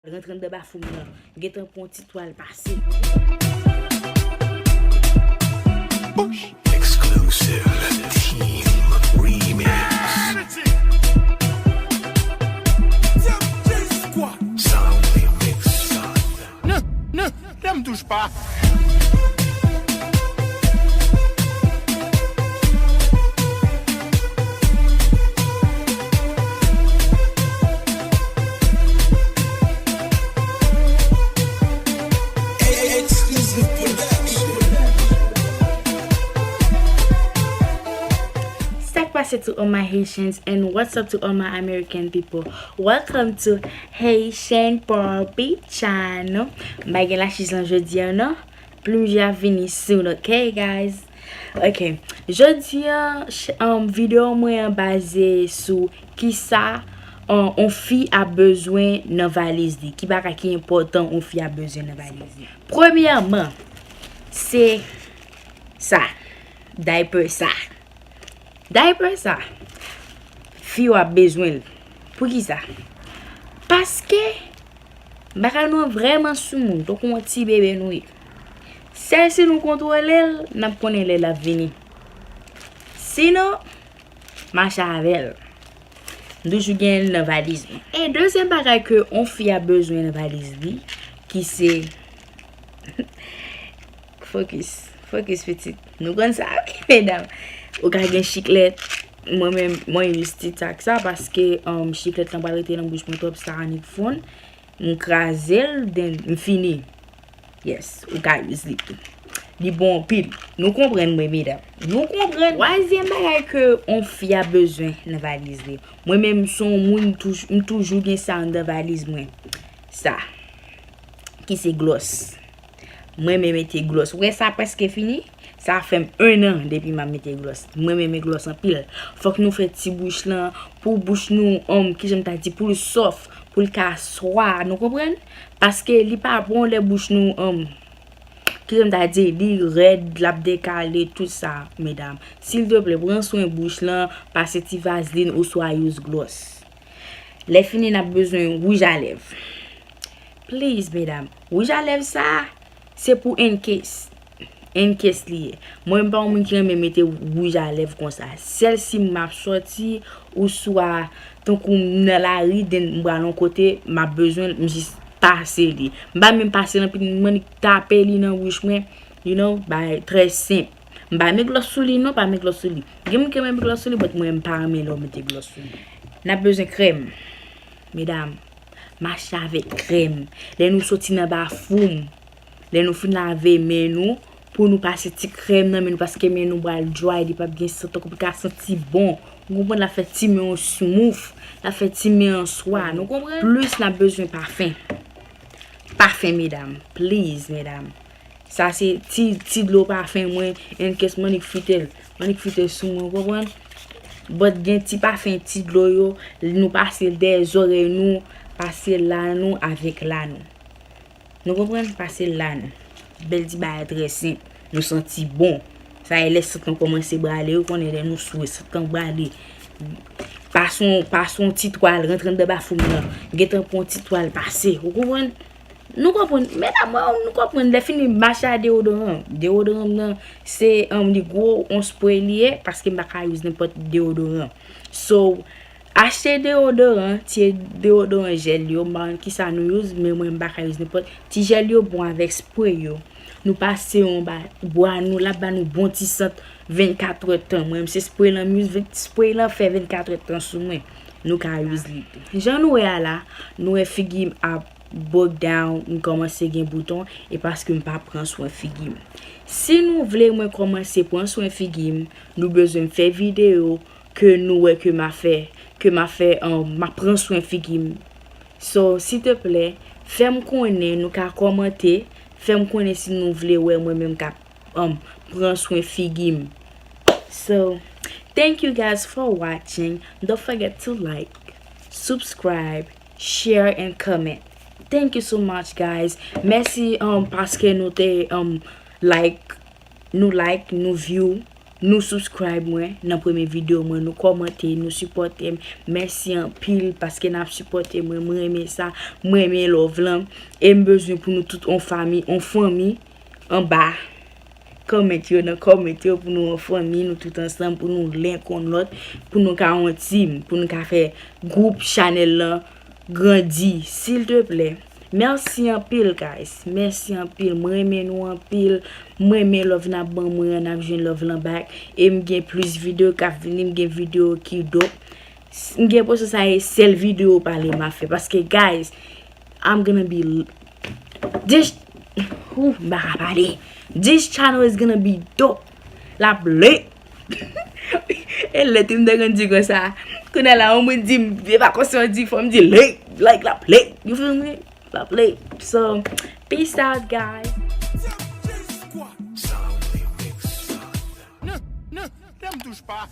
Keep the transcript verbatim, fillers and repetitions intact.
Rantre anndan bafou m nan. M gentan pran yon ti twal pase. Exclusive Team Remix. Sound Remix. Non, non, ne me touche pas. Sa k pase to all my Haitians and what's up to all my American people? Welcome to Haitian Poppy Channel. M pa gen lachiz lan jodi a non. Plim je ap vini soon, ok guys? Ok. Jodi a, ch- um, videyo mwen an baze sou kisa um, on fi ap bezwen nan valiz li. Ki bagay ki enpòtan on fi ap bezwen nan valiz li. Premyèman, se sa. Diaper sa. Diaper sa. Fi yo ap bezwen l. Poukisa? Paske bagay nou an vrèman soumoun, tankou yon ti bebe nou ye. Sèl si nou kontwole l, n ap konnen lè l ap vini. Sinon, mache avè l. M toujou gen l nan valiz mwen. E dezyèm bagay ke on fi ap bezwen nan valiz li, ki se focus, focus pitit. Nou konn sa, wi, medam. Ou ka gen chiklèt. Mwen menm, mwen use Tic Tac sa paske um, chiklèt lan pral rete nan bouch mwen twòp, sa annik fonn. M kraze l, then m fini. Yes, ou ka use li tou. Li bon anpil. Nou konprann mwen, medam. Nou konprann. Twazyèm bagay ke on fi ap bezwen nan valiz li. Mwen menm, m se yon moun, m touj- m toujou gen sa anndan valiz mwen. Sa. Ki se glòs. Mwen renmen mete glòs. Ou wè sa prèske fini? Sa fè m en an depi m ap mete glòs. Mwen renmen glòs anpil. Fòk nou fè ti bouch lan pou bouch nou, um, kijan m ta di, pou l sòf, pou l ka swa, nou konprann? Paske li pa bon lè bouch nou, um, kijan m ta di, li rèd, l ap dekale, tout sa, medam. Silteplè, pran swen bouch lan, pase ti vazlin oswa use glòs. Lè fini, n ap bezwen wouj a lèv. Please, medam, wouj a lèv sa, se pou in case. In case li ye. Mwen, m pa yon moun ki renmen mete wouj a lèv konsa. Sèl si m ap sòti, oswa tankou m nan lari, then m pral yon kote, m ap bezwen l, m jis pase li. M pa menm pase l anpil, m annik tape li nan bouch mwen, you know, bagay trè senp. M pa met glòs sou li non, pa met glòs sou li. Gen moun ki renmen met glòs sou li, but mwen, m pa renmen lè w mete glòs sou li. N ap bezwen krèm, medam. Mache avèk krèm. Lè nou soti nan bafou m, lè nou fin lave men nou, pou nou pase ti krèm nan men nou, paske men nou pral dry, li p ap gen sant, tankou pou l ka santi bon. Ou konprann, l ap fè ti men w smooth, l ap fè ti men an swa, nou konprann? Plis n ap bezwen pafen. Pafen, medam. Please, medam. Sa se ti, ti dlo pafen mwen, in case m annik frite l. M annik frite l sou mwen, ou konprann? But gen ti pafen ti dlo yo, nou pase l dèyè zòrèy nou, pase l la nou avèk la nou. Nou konprann? Pase l la nou. Bèl ti bagay trè senp. Nou santi bon. Sa e lè sant lan kòmanse brale, ou konnen lè nou swe, sant lan brale. Pase yon, pase yon ti twal, rantre anndan bafou m nan. Gentan pran yon ti twal pase, ou konprann? Nou konprann, medam mwen, nou konprann, lè fini mache a deodoran. Deodoran m nan, se, um, li gwo, yon spray li ye, paske m pa ka use nenpòt deodoran. So, achte deodoran, ti deodoran jèl yo, m pa konn kisa nou use, men mwen m pa ka use nenpòt. Ti jèl yo bon avèk spray yo. Nou pase yon ba bwa nou, l ap ba nou bon ti sant vennkat è tan. Mwen, m se spray lan m use, ven- spray lan fè vennkat è tan sou mwen. Nou ka use li tou. Jan nou wè a la, nou wè figi m ap broke down, m kòmanse gen bouton, e paske m pa pran swen figi m. Si nou vle mwen kòmanse pran swen figi m, nou bezwen m fè videyo ke nou wè ke m a fè, ke m a fè, um, m a pran swen figi m. So, silteplè, fè m konnen, nou ka kòmante, fè m konnen si nou vle wè mwen menm k ap, um, pran swen figi m. So, thank you guys for watching. Don't forget to like, subscribe, share and comment. Thank you so much, guys. Mèsi, um, paske nou te, um, like, nou like, nou view. Nou subscribe mwen nan premye videyo mwen, nou kòmante, nou sipòte m. Mèsi anpil paske n ap sipòte mwen. Mwen renmen sa, mwen renmen love lan. E m bezwen pou nou tout on fami, on fanmi anba comment yo, nan comment yo, pou nou on fanmi, nou tout ansanm, pou nou len konn lòt, pou nou ka on team, pou nou ka fè gwoup chanèl lan grandi, silteplè. Mèsi anpil, guys. Mèsi anpil. Mwen renmen nou anpil. Mwen renmen love n ap ban mwen an, n ap jwenn love lan back. E m gen plis videyo k ap vini, m gen videyo ki dope. S- M gen enpresyon sa e sèl videyo pale m ap fè. Paske, guys, I'm gonna be l- this, ooh, m pa ka pale. This channel is gonna be dope. L ap lit. E lè tou m te konn di konsa. Kounye a la, yon moun di m, e pa konsa w di, fò m di lit. Like, l ap lit. You feel me? L ap lit. So, peace out, guys. Non, non, non, m touche pa.